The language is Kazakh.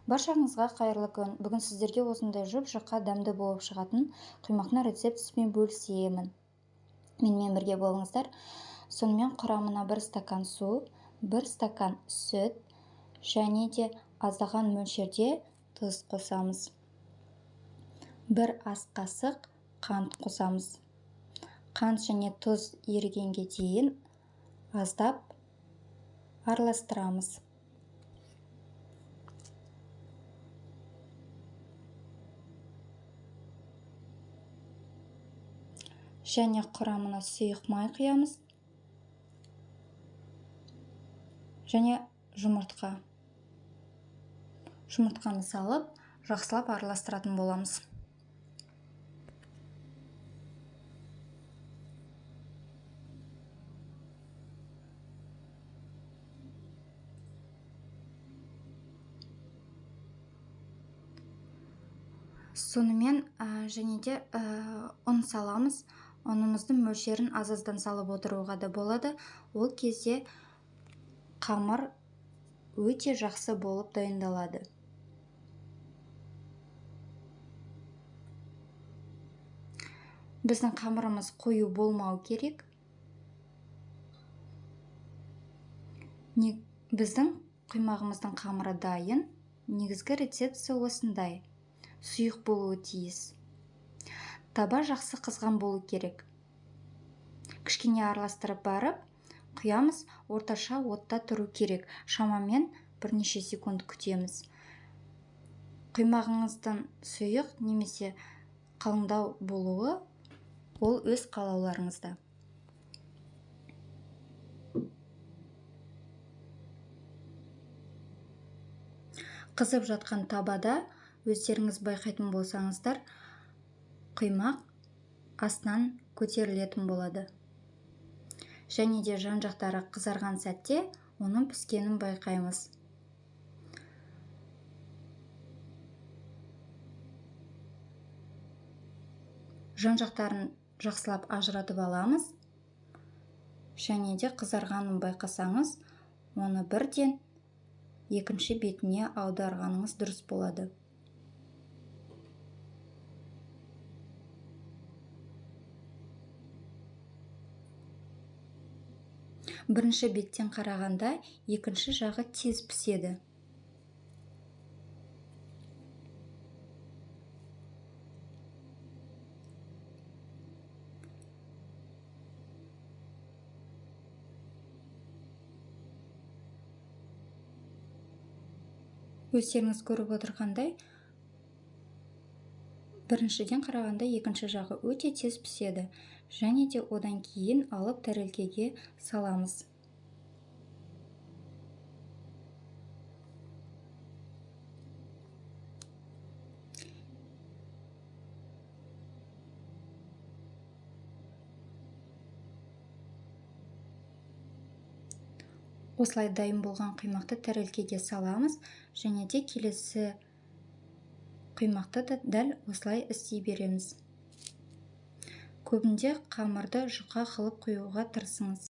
Баршаңызға қайырлы күн. Бүгін сіздерге осындай жұп-жұқа дәмді болып шығатын құймақтың рецептісімен бөлісемін. Менімен бірге болыңыздар. Сонымен құрамына 1 стакан су, 1 стакан сүт және де аздаған мөлшерде тұз қосамыз. 1 ас қасық қант қосамыз. Қант және тұз ерігенге дейін аздап араластырамыз. Және құрамына сұйық май құямыз. Және жұмыртқа. Жұмыртқаны салып, жақсылап араластыратын боламыз. Сонымен және де ұн саламыз. Ұнымыздың мөлшерін аз-аздан салып отыруға да болады. Ол кезде қамыр өте жақсы болып дайындалады. Біздің қамырымыз қою болмау керек. Біздің құймағымыздың қамыры дайын. Негізгі рецептісі осындай. Сұйық болуы тиіс. Таба жақсы қызған болу керек. Кішкене араластырып барып, құямыз, орташа отта тұру керек. Шамамен бірнеше секунд күтеміз. Құймағыңыздың сұйық немесе қалыңдау болуы ол өз қалауларыңызда. Қызып жатқан табада өздеріңіз байқайтын болсаңыздар, құймақ астынан көтерілетін болады. Және де жан-жақтары қызарған сәтте оның піскенін байқаймыз. Жан-жақтарын жақсылап ажыратып аламыз. Және де қызарғанын байқасаңыз, оны бірден екінші бетіне аударғаныңыз дұрыс болады. Бірінші беттен қарағанда екінші жағы тез піседі. Өздеріңіз көріп отырғандай, біріншіден қарағанда екінші жағы өте тез піседі. Және де одан кейін алып тәрелкеге саламыз. Осылай дайын болған құймақты тәрелкеге саламыз және де келесі құймақты да дәл осылай істей береміз. Көбінде қамырды жұқа қылып құюға тырысыңыз.